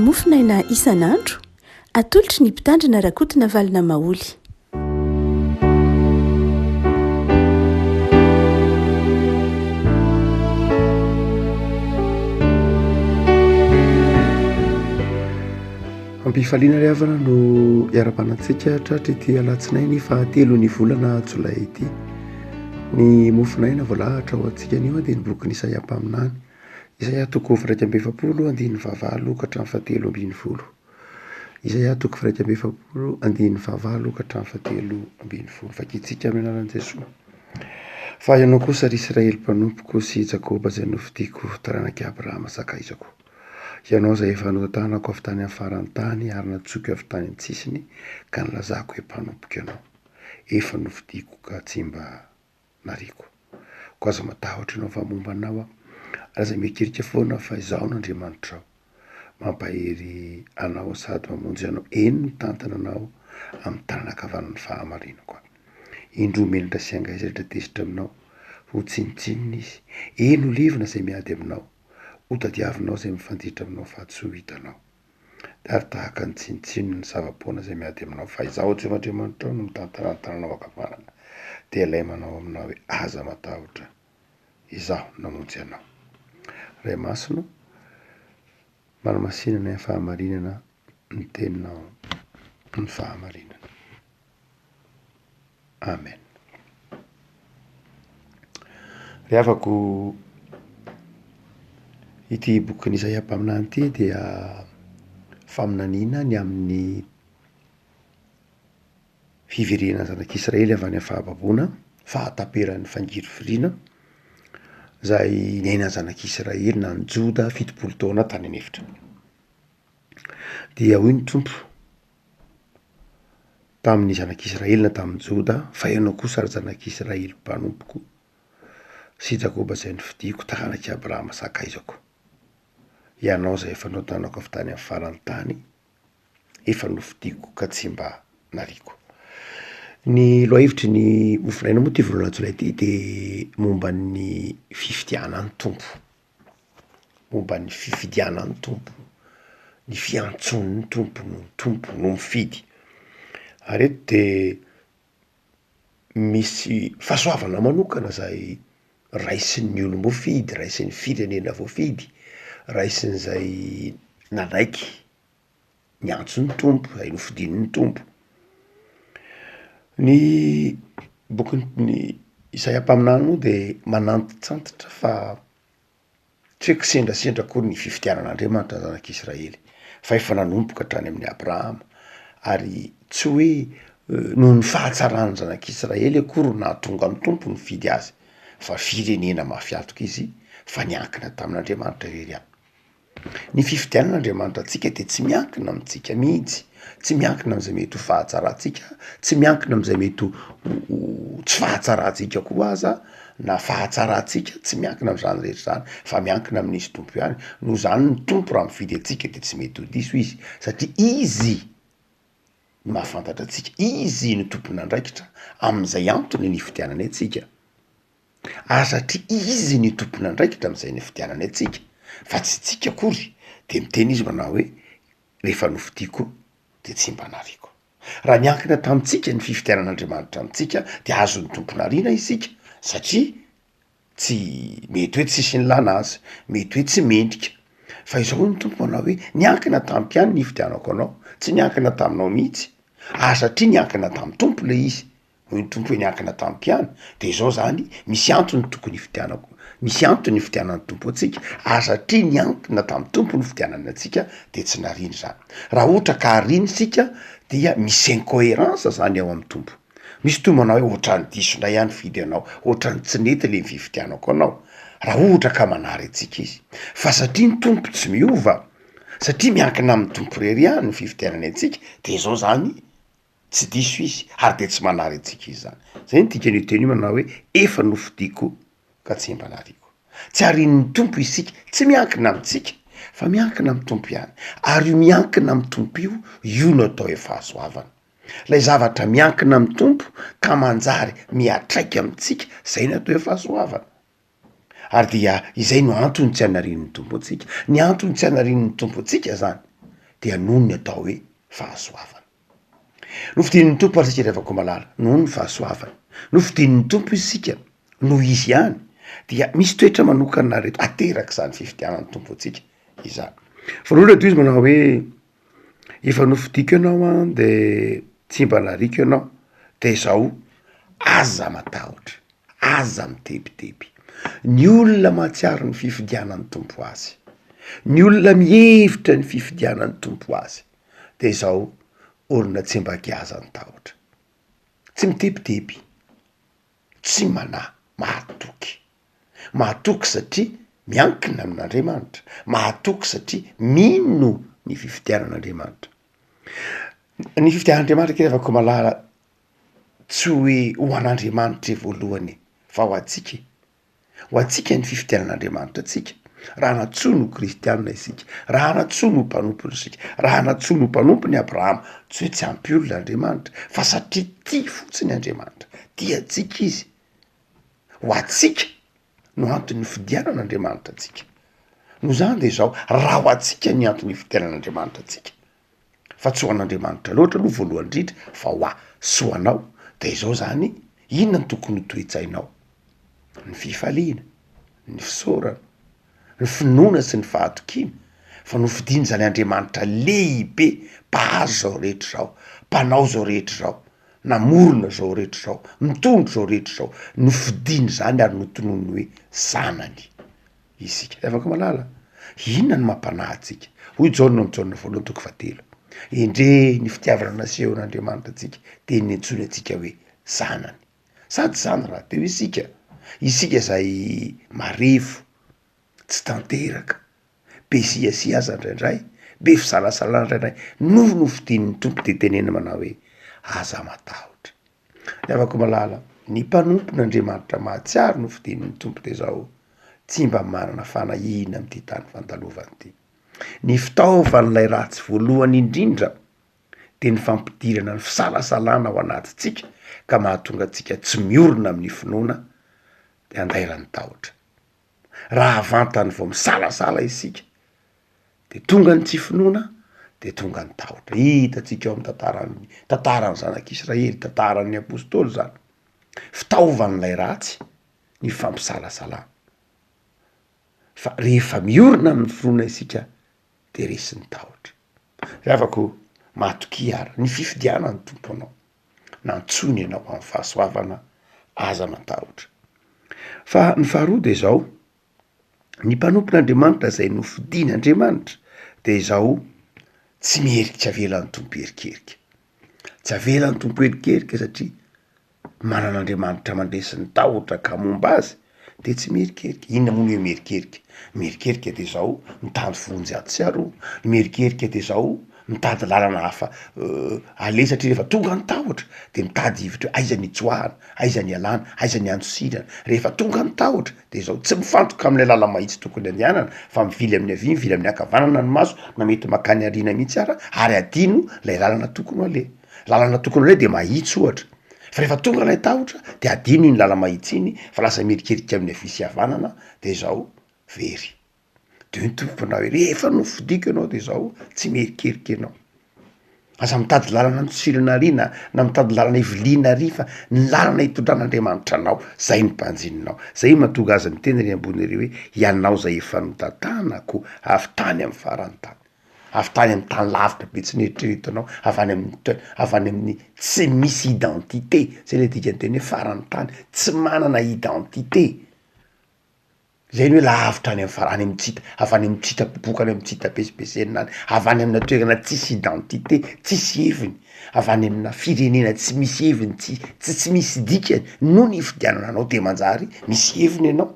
Mofonaina isan'andro, atolotry ny Mpitandrina Rakotonavalona Maholy. Ampifaliana ry havana no iarahabana antsika tratry ity alatsinainy fahatelo ny volana jolay ity. Ny mofonaina voalahatra ho antsika anio dia ny bokin'i Isaia mpaminany. Isaia toko 41 andininy fahavalo ka hatramin'ny fahatelo ambin'ny folo. Isaia toko 41 andininy fahavalo ka hatramin'ny fahatelo ambin'ny folo. Vakintsika amin'ny anaran'i Jesoa. Fa ianao kosa ry Israely mpanompoko sy Jakoba izay nofidiko, taranak'i Abrahama sakaizako. Ianao izay efa notantanako avy tany amin'ny faran'ny tany ary nantsoiko avy tany an-tsisiny ka nilazako hoe mpanompoko ianao. Efa nofidiko ka tsy mba nariako. Koa aza matahotra ianao fa momba anao aho. Aza mieritreritra foana fa izaho no Andriamanitrao. Mampahery anao sady mamonjy anao, eny mitantana anao amin'ny tanana ankavanan'ny fahamarinako aho. Indro menatra sy angaiza rehetra tezitra aminao, ho tsinontsinona izy, eny ho levona izay miady aminao, ho tadiavinao izay mifanditra aminao fa tsy ho hitanao. Ary tahaka ny tsinontsinona ny zava-poana izay miady aminao, fa Izaho Jehovah Andriamanitrao no mitantana ny tananao ankavanana, dia ilay manao aminao hoe, Aza matahotra, Izaho no namonjy anao. Ray Masina ô, manamasina ny fahamarinana ny teninao ny fahamarinana. Amen. Ry havako, ity bokin'i Isaia mpaminany ity dia faminaniana ny amin'ny fiverenan'ny zanak'Israely avy any amin'ny fahababoana, fahataperan'ny fangirifiriana zay niainan'ny zanak'Israely na ny Joda 70 taona tany an'efitra. Dia hoy ny Tompo tamin'ny zanak'Israely na tamin'i Joda, fa ianao kosa ry zanak'Israely mpanompoko sy Jakoba izay nofidiko, taranak'i Abrahama sakaizako, ianao izay efa notanako avy tany amin'ny faran'ny tany, efa nofidiko ka tsy mba nariako. Ny lohahevitry ny mofonaina moa ity volana jolay ity de momba ny fifidianan'ny Tompo. Momba ny fifidianan'ny Tompo, ny fiantsoan'ny Tompo, ny Tompo no mifidy. Ary eto de misy fahasoavana manokana zay raisin'ny olom-boafidy, raisin'ny firenena voafidy, raisin'izay nanaiky ny antson'ny Tompo, izay nofidin'ny Tompo. Ny bokin'ny Isaia mpaminany moa de manantitrantitra fa tsy hoe kisendrasendra akory ny fifidianan'Andriamanitra ny zanak'Israely fa efa nanomboka hatrany amin'i Abrahama ary tsy hoe noho ny fahatsaran'ny zanak'Israely akory no nahatonga ny Tompo nifidy azy fa firenena mafy hatoka izy fa niankina tamin'Andriamanitra irery ihany. Ny fifidianana Andriamanitra antsika dia tsy miankina amintsika mihitsy, tsy miankina am'zay mety ho fahatsarantsika, tsy miankina am'zay mety ho ho tsy fahatsarantsika koa aza na fahatsarantsika, tsy miankina am'zany rehetra zany fa miankina amin'izy Tompo ihany, noho zany ny Tompo raha mifidy antsika de tsy mety ho diso izy satria izy no mahafantatra antsika, izy no tompon'andraikitra am'zay antony nifidianany antsika. Ary satria izy ny tompon'andraikitra amin'izay nifidianany antsika fa tsy tsika akory de miteny izy manao hoe rehefa nofidiko de tsy mba nariako. Raha niankina tamintsika ny fifidianan'Andriamanitra antsika de azon'ny Tompo nariana isika satria tsy mety hoe tsisy nilana azy, mety hoe tsy mendrika, fa izao hoy ny Tompo manao hoe niankina tamiko ihany ny nifidianako anao, tsy niankina taminao mihitsy, ary satria niankina tamin'ny Tompo le izy Hoy ny Tompo hoe niankina tamiko ihany, de izao zany misy antony tokony hifidianako, misy antony nifidianan'ny Tompo antsika, ary satria niankina tamin'ny Tompo ny fidianany antsika de tsy nariany izany. Raha ohatra ka ariany isika dia misy incoherence zany ao amin'ny Tompo. Misy toy manao hoe ohatran'ny diso indray aho nifidy anao, ohatran'ny tsy nety le fifidianako anao, raha ohatra ka manary antsika izy. Fa satria ny Tompo tsy miova, satria miankina amin'ny Tompo irery ihany ny fifidianany antsika, de izao zany Tsy diso izy ary dia tsy manary antsika izy izany. Zay no dikan'io teny io manao hoe efa nofidiko ka tsy mba nariako. Tsy arian'ny Tompo isika, tsy miankina amintsika fa miankina amin'ny Tompo ihany. Ary io miankina amin'ny Tompo io, io no atao hoe fahasoavana. Ilay zavatra miankina amin'ny Tompo ka manjary miatraika amintsika, zay no atao hoe fahasoavana. Ary dia izay no antony tsy anarian'ny Tompo antsika. Ny antony tsy anarian'ny Tompo antsika zany. Dia noho ny atao hoe fahasoavana. Nofidin'ny Tompo ary isika ry havako malala, noho ny fahasoavany. Nofidin'ny Tompo isika noho Izy ihany, dia misy toetra manokana reto aterak'izany fifidianan'ny Tompo antsika izany. Voalohany aloha izy manao hoe, efa nofidiko ianao an, de tsy mba nariako ianao, de izao aza matahotra, aza mitebiteby. Ny olona mahatsiaro ny fifidianan'ny Tompo azy, ny olona mihevitra ny fifidianan'ny Tompo azy, de izao olona tsy mba giazan'ny tahotra, tsy mitebiteby, tsy manahy, mahatoky, mahatoky satria miankina amin'Andriamanitra, mahatoky satria mino ny fifidianan'Andriamanitra. Ny fifidianan'Andriamanitra akia ry havako malala tsy hoe ho an'Andriamanitra e voalohany e, fa ho antsika e. Ho antsika ny fifidianan'Andriamanitra antsika, raha nantsoiny ho kristiana isika, raha nantsoiny ho mpanompony isika, raha nantsoiny ho mpanompony Abrahama, tsy hoe tsy ampy olona Andriamanitra, fa satria tia fotsiny Andriamanitra, tia antsika Izy, ho antsika no antony nifidianan'Andriamanitra antsika. Noho izany de izao, raha ho antsika ny antony ifidianan'Andriamanitra antsika, fa tsy ho an'Andriamanitra loatra aloha voalohany indrindra fa ho ahy sy ho anao, de izao zany, inona no tokony ho toe-tsainao? Ny fifaliana, ny fisaorana, ny finoana sy ny fahatokiana fa nofidiny izany Andriamanitra lehibe mpahazo izao rehetra izao, mpanao izao rehetra izao, namorona izao rehetra izao, mitondra izao rehetra izao, nofidiny izany ary notononiny hoe zanany. isika. Ry havako malala, inona no mampanahy antsika? Hoy Jaona ao amin'ny Jaona voalohany toko fahatelo, Endrey ny fitiavana nasehon'Andriamanitra antsika, dia niantsoany antsika hoe zanany. Sady izany rahateo isika, isika izay marefo, tsy tanteraka, be siasia aza indraindray, be fisalasalana indraindray, no nofidin'ny Tompo dia teneniny manao hoe, aza matahotra. Ry havako malala, ny mpanompon' Andriamanitra mahatsiaro no fidin'ny Tompo dia izao, tsy mba manana fanahiana amin'ity tany fandalovana ity. Ny fitaovan'ilay ratsy voalohany indrindra dia ny fampidirana ny fisalasalana ao anatintsika ka mahatonga antsika tsy miorina amin'ny finoana dia andairan'ny tahotra. Raha vantany vao misalasala isika de tonga ny tsy finoana de tonga ny tahotra. Hitantsika ao amin'ny tantaran'ny tantaran'ny zanak'Israely, tantaran'ny apostoly zany. Fitaovan'ilay ratsy ny fampisalasalana. Fa rehefa miorina amin'ny finoana isika de resin'ny tahotra. Ry havako, matokia ary ny fifidianan'ny Tompo anao. Nantsoiny ianao amin'ny fahasoavana, aza matahotra. Fa ny faharoa de zao, ny mpanompon'Andriamanitra izay nofidin'Andriamanitra de izao, tsy miherika, tsy avelan'ny Tompo hierikerika, tsy avelan'ny Tompo hierikerika satria manana Andriamanitra mandresy ny tahotra ka momba azy de tsy mierikerika, inona moa ny hoe mierikerika? Mierikerika de zao mitady vonjy atsy sy aroa, ny mierikerika de zao mitady lalana hafa aleha satria rehefa tonga ny tahotra de mitady hevitra hoe aiza ny hitsoahana, aiza ny hialana, aiza ny handosirana, rehefa tonga ny tahotra de zao tsy mifantoka am'le lala-mahitsy tokony andehanana fa mivily amin'ny havia mivily amin'ny ankavanana ny maso na mety makany aoriana mihitsy ara ary adino lay lalana tokony ho aleha, lalana tokony ho aleha de mahitsy ohatra fa rehefa tonga lay tahotra de adino iny lala-mahitsy iny fa lasa mierikerika amin'ny havia sy havanana de zao very. De hoy ny Tompo na hoe rehefa nofidiko ianao de izao tsy mierikerika ianao, aza mitady lalana andosirana ary na na mitady lalana iviliana ary fa ny lalana hitondran'Andriamanitra anao zay no banjininao, zay mahatonga azy miteny ery ambony ery hoe ianao zay efa notantanako avy tany amin'ny faran'ny tany, avy tany amin'ny tany lavitra be tsy neritreretinao, avy any amin'ny toe- avy any amin'ny tsy misy identité, zay le dikan'ny teny hoe faran'ny tany, tsy manana identité. Zay ny hoe lavitra any am'fara- any am'tsy hita, avy any am'tsy hita popoka any am'tsy hita pesipesenina any, avy any amina toerana tsisy identité, tsisy heviny, avy any amina firenena tsy misy heviny, tsy tsy tsy misy dikany no nifidianana anao de manjary misy heviny ianao,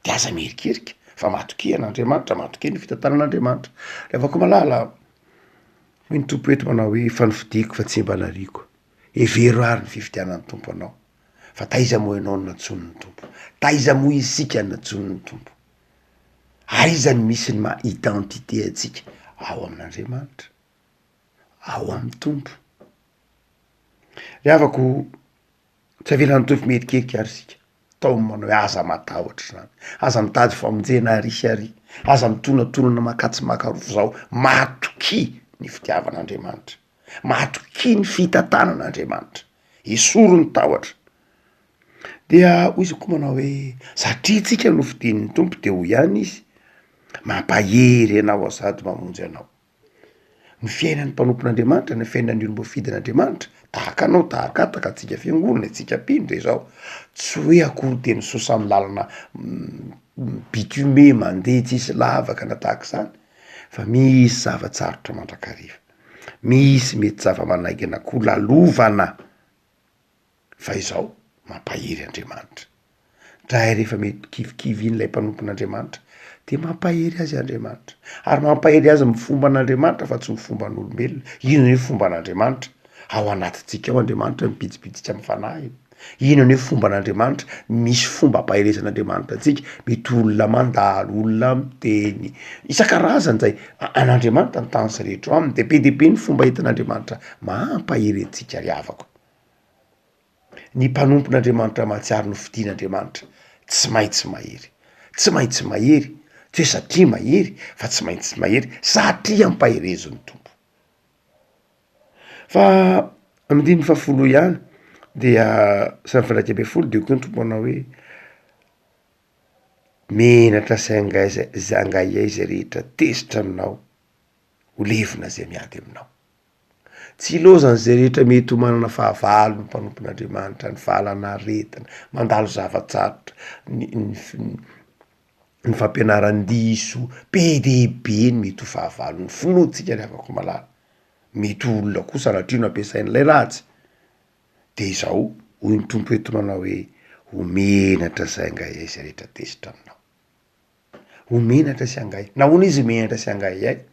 de aza mierikerika fa matokia an'Andriamanitra, matokia ny fitantanan'Andriamanitra. Ry havako malala, hoy ny Tompo eto manao hoe efa nofidiko fa tsy mba nariako, hevero ary ny fifidianan'ny Tompo anao. Fa taiza moa ianao no nantsoin'ny Tompo? Taiza moa isika no nantsoin'ny Tompo? Aiza no misy ny maha identité antsika? Ao amin'Andriamanitra, ao amin'ny Tompo. Ry havako, tsy avelan'ny Tompo mierikerika ary isika. Taominy manao hoe aza matahotra izany, aza mitady famonjena ary sy ary, aza mitonatonana makatsy makaroa fa zao matokia. ny fitiavan'Andriamanitra, matokia ny fitantanan'Andriamanitra, esory ny tahotra. Dia hoy izy koa manao hoe, satria tsika nofidin'ny Tompo de hoy ihany izy, mampahery anao aho sady mamonjy anao. Ny fiainan'ny mpanompon'Andriamanitra, ny fiainan'ny olom-boafidin'Andriamanitra, tahaka anao, tahaka ahy, tahaka antsika fiangonana, antsika mpino de zao, tsy hoe akory de misosa amy lalana bitume mandeha tsisy lavaka na tahak'izany, fa misy zava-tsarotra mandrakariva, misy mety zava-manaingana koa lalovana. Fa izao, mampahery Andriamanitra. Ndray rehefa mety kivikivy iny ilay mpanompon'Andriamanitra, de mampahery azy Andriamanitra. Ary mampahery azy ny fomban'Andriamanitra fa tsy ny fomban'olombelona. Inona io fomban'Andriamanitra? Ao anatintsika ao Andriamanitra mibitsibitsika amin'ny fanahiny. Inona io fomban'Andriamanitra? Misy fomba ampaherezan'Andriamanitra antsika, mety olona mandalo, olona miteny, isan-karazany zay. An'Andriamanitra ny tany sy rehetra ao aminy, de be dia be ny fomba entin'Andriamanitra mampahery antsika ry havako. Ny mpanompon'Andriamanitra mahatsiaro nofidin'Andriamanitra tsy maintsy mahery, tsy maintsy mahery, tsy hoe satria mahery fa tsy maintsy mahery satria ampaherezin'ny Tompo. Fa amin'ny andininy fahafolo ihany dia samy faha-iraika ambin'ny folo de hoy koa ny Tompo manao hoe, menatra sy angaiza angaihay zay rehetra tezitra aminao, ho levona zay miady aminao. Tsy ilaozan'izay rehetra mety ho manana fahavalo ny mpanompon'Andriamanitra, ny valanaretina, mandalo zava-tsarotra, ny ny ny fampianaran-diso, be dia be ny mety ho fahavalon'ny finoantsika ry havako malala, mety ho olona koa sanatria no ampiasain'ilay ratsy, de izao hoy ny Tompo eto manao hoe, ho menatra izay angaha izay rehetra tezitra aminao. Ho menatra sy angahy. Nahoana izy menatra sy angahiahy?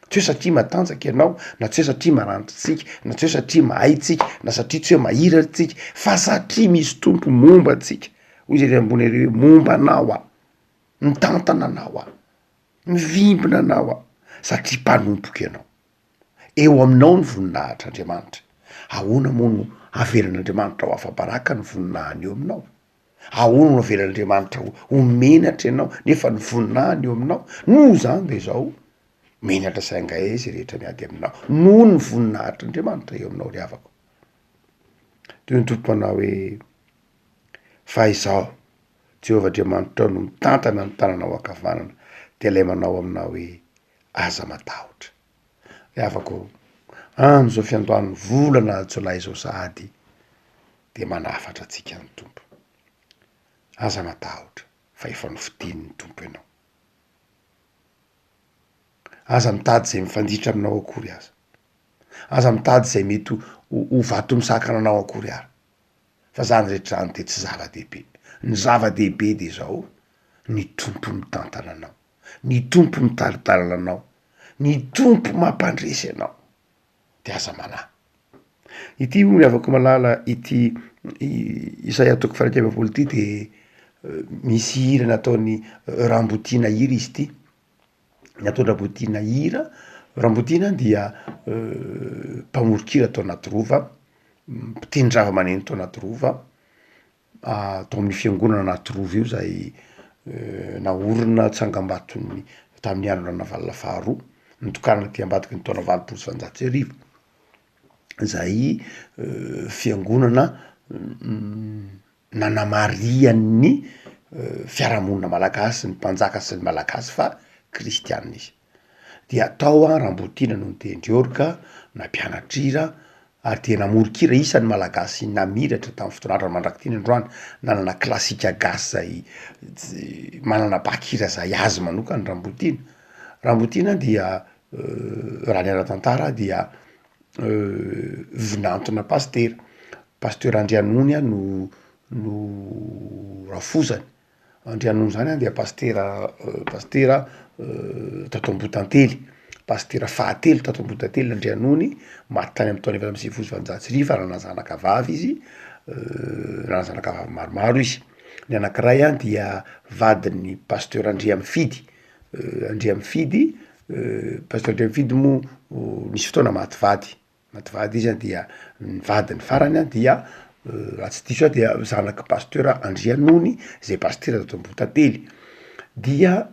Tsy hoe satria matanjaka ianao, na tsy hoe satria maranitra tsika, na tsy hoe satria mahay tsika, na satria tsy hoe mahiratra tsika, fa satria misy Tompo momba antsika. Hoy izy ery ambony ery hoe momba anao aho, mitantana anao aho, mivimbina anao aho, satria mpanompoko ianao. Eo aminao ny voninahitr'Andriamanitra. Ahoana moa no avelan'Andriamanitra ho afa-baraka ny voninahiny eo aminao? Ahoana no avelan'Andriamanitra ho ho menatra ianao nefa ny voninahiny eo aminao? Noho izany de izao, menatra sy angahe izay rehetra miady aminao, noho ny voninahitr'Andriamanitra eo aminao ry havako. Toy ny Tompo manao hoe, fa izaho, Jehovah Andriamanitrao no mitantana ny tananao ankavanana, dia ilay manao aminao hoe, aza matahotra. Ry havako ô, amin'izao fiandohan'ny volana jolay izao sahady dia manafatra antsika ny Tompo. Aza matahotra fa efa nofidin'ny Tompo ianao. Aza mitady izay mifanditra aminao akory aza. Aza mitady izay mety ho vato misakana anao akory ary. Fa zany rehetra zany dia tsy zava-dehibe. Ny zava-dehibe dia izao, ny Tompo mitantana anao. Ny Tompo mitari-dalana anao, ny Tompo mampandresy anao, de aza manahy. Ity hono ry havako malala ity Isaia toko faha 41 ity de misy hira nataon'i Rambotiana hira izy ity, nataon-dRambotiana hira, Rambotiana dia mpamoron-kira tao anaty rova, mpitendry zava-maneno tao anaty rova, tao amin'ny fiangonana Anatirova io zay naorina tsangambaton'ny tamin'ny andro Ranavalona faharoa, nitokanana aty ambadiky ny taona 1980, zay fiangonana nanamarihan'ny fiarahamonina malagasy, ny mpanjaka sy ny malagasy fa kristianina izy. Dia tao an Rambotiana no nitendry orga, nampianatra hira, ary dia namoron-kira isan'ny Malagasy namiratra tamin'ny fotoan'androny mandrak'ity ny androany, nanana klasika gasy zay manana bac-hira zay azy manokana Rambotiana. Rambotiana dia raha ny ara-tantara dia vinantona pasitera, pasteur Andrianony no no rafozany. Andrianony zany an dia pasitera pasitera tato Ambohitantely, pasitera fahatelo tato Ambohitantely Andrianony, maty tany amy taona 1894 ary nanana zanaka vavy izy, nanana zanaka vavy maromaro izy, ny anakiray an dia vadin'ny pasteur Andriamifidy, Andriamifidy, pasteur Andriamifidy moa nisy fotoana maty vady. Maty vady izy an dia ny vadiny farany an dia raha tsy diso aho dia zanak'i pasteur Andrianony zay pasitera tato Ambohitantely dia.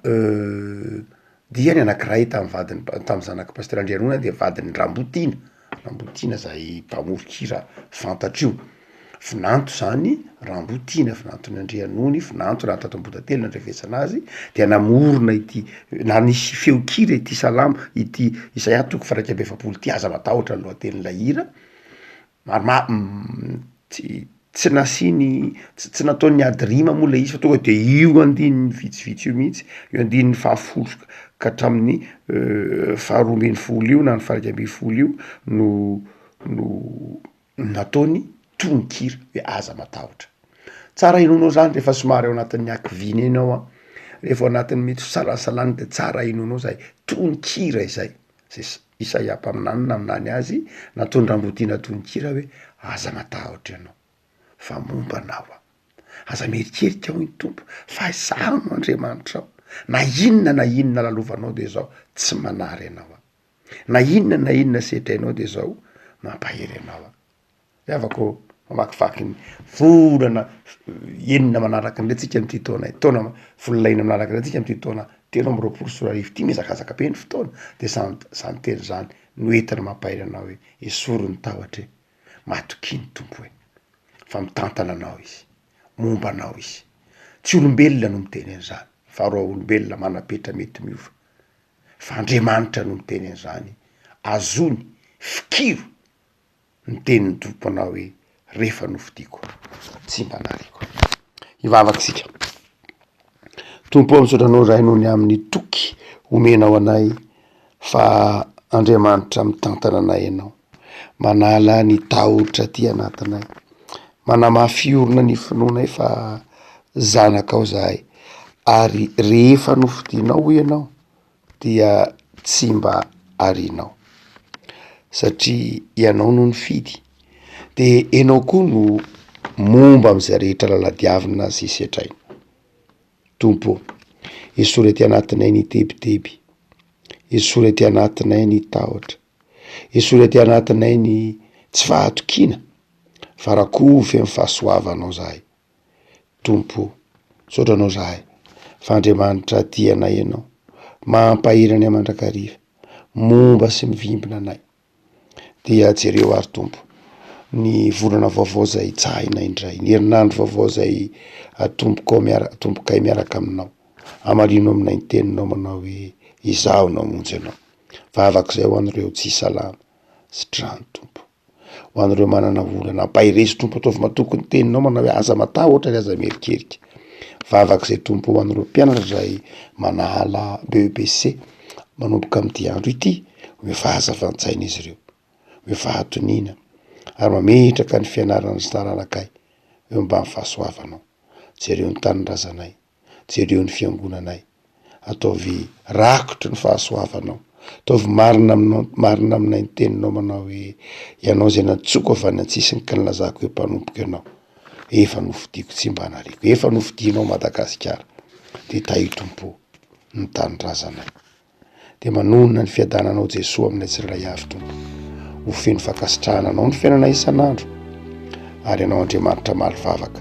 Dia ny anakiray tamin'ny vadin'ny tamin'ny zanak'i Pasteur Andrianona dia vadin'i Rambotiana, Rambotiana zay mpamoron-kira fantatro io. Vinanto zany Rambotiana, vinanton'i Andrianony, vinanto raha tato Ambohidatelo nandrefesana azy, dia namorona ity nanisy feon-kira ity salamo ity Isaia toko faha 41 ity, aza matahotra ny lohatenin'ilay hira. Maromaro tsy tsy nasiany tsy tsy nataony niady rima moa le izy fa tonga de io andininy vitsivitsy io mihitsy, io andininy fahafolo ka hatramin'ny faharoa ambin'ny folo io na ny faha-iraika ambin'ny folo io no no nataony tononkira hoe aza matahotra. Tsara inoanao zany rehefa somary ao anatin'ny hakiviana iny ianao an, rehefa ao anatin'ny mety fisalasalana de tsara inoanao zay tononkira izay. Zay Isaia mpaminany naminany azy, nataony Rambotiana tononkira hoe, aza matahotra ianao, fa momba anao aho. Aza mierikerika hoy ny Tompo, fa izaho no Andriamanitrao. Na inona na inona lalovanao de izao, tsy manary anao aho. Na inona na inona sedrainao de izao, mampahery anao aho. Ry havako ô, mamakivaky ny volana enina manaraka indray tsika amin'ity taona ity, taona volana enina manaraka indray tsika amin'ity taona 2023 ity, mihazakazaka be ny fotoana, de zany zany teny zany no entina mampahery anao hoe esory ny tahotra e, matokia ny Tompo e, fa mitantana anao izy, momba anao izy, tsy olombelona no miteny an'izany fa reo olombelona manam-petra mety miova, fa Andriamanitra no miteny an'izany, azony, fikiro. Ny tenin'ny Tompo anao hoe, Rehefa nofidiko, tsy mba nariako. Hivavaka isika. Tompo ô, misaotra Anao izahay noho ny amin'ny toky omenao anay fa Andriamanitra mitantana anay Ianao. Manala ny tahotra aty anatinay. Manamafy orina ny finoanay fa zanakao izahay. Ary rehefa nofidinao hoy Ianao, dia tsy mba arianao satria ianao no nifidy de enao koa no momba am'izay rehetra laladiavina sy sedraina. Tompo ô, esory aty anatinay ny tebiteby, esory aty anatinay ny tahotra, esory aty anatinay ny tsy fahatokiana fa rakovy amy fahasoavanao zahay. Tompo o, misaotra Anao zahay fa Andriamanitra tia anay Ianao, mampahery anay mandrakariva, momba sy mivimbina anay. Dia jereo ary Tompo ny volana vaovao izay hitsahina indray, ny herinandro vaovao izay atombokao miara- atombokay miaraka aminao. Hamarino aminay ny teninao manao hoe izaho no hamonjy anao. Vavaka izay ho an'ireo tsy salama, sitrano Tompo. Ho an'ireo manana olana, ampaherezo Tompo, ataovy matoky ny teninao manao hoe aza matahotra ary aza mierikerika. Vavaka izay Tompo ho an'ireo mpianatra izay manala BEPC manomboka amin'ity andro ity, omeo fahazavan-tsaina izy ireo, omeo fahatoniana ary mametraka ny fianarana sy taranakay eo ambany fahasoavanao. Jereo ny tanindrazanay. Jereo ny fiangonanay. Ataovy rakotry ny fahasoavanao. Ataovy marina aminao, marina aminay ny teninao manao hoe, Ianao izay nantsoiko avy any an-tsisiny ka nilazako hoe mpanompoko ianao. Efa nofidiko tsy mba nariako. Efa nofidinao Madagasikara. Dia tahio Tompo ny tanindrazanay. Dia manonona ny fiadananao Jesoa aminay tsirairay avy Tompo. Ho feno fankasitrahana Anao ny fiainanay isan'andro. Ary Ianao Andriamanitra maly vavaka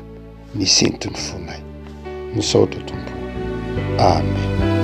ny senton'ny fonay. Misaotra Tompo. Amen.